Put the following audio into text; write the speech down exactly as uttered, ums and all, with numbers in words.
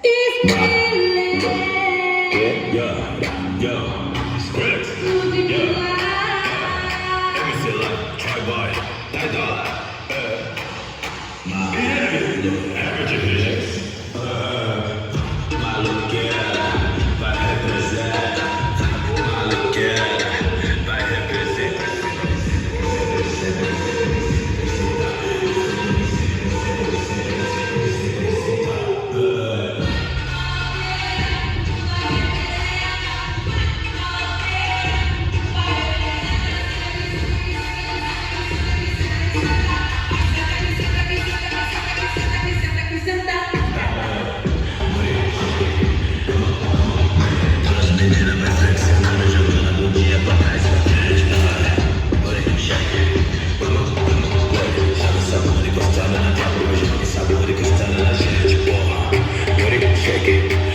Yeah, yeah, Skrillex, yeah, yeah. M C Lyte, Troy Boy, Ty Dolla, eh. Maloqueira, vai representa. Maloqueira, vai representa. Shake it.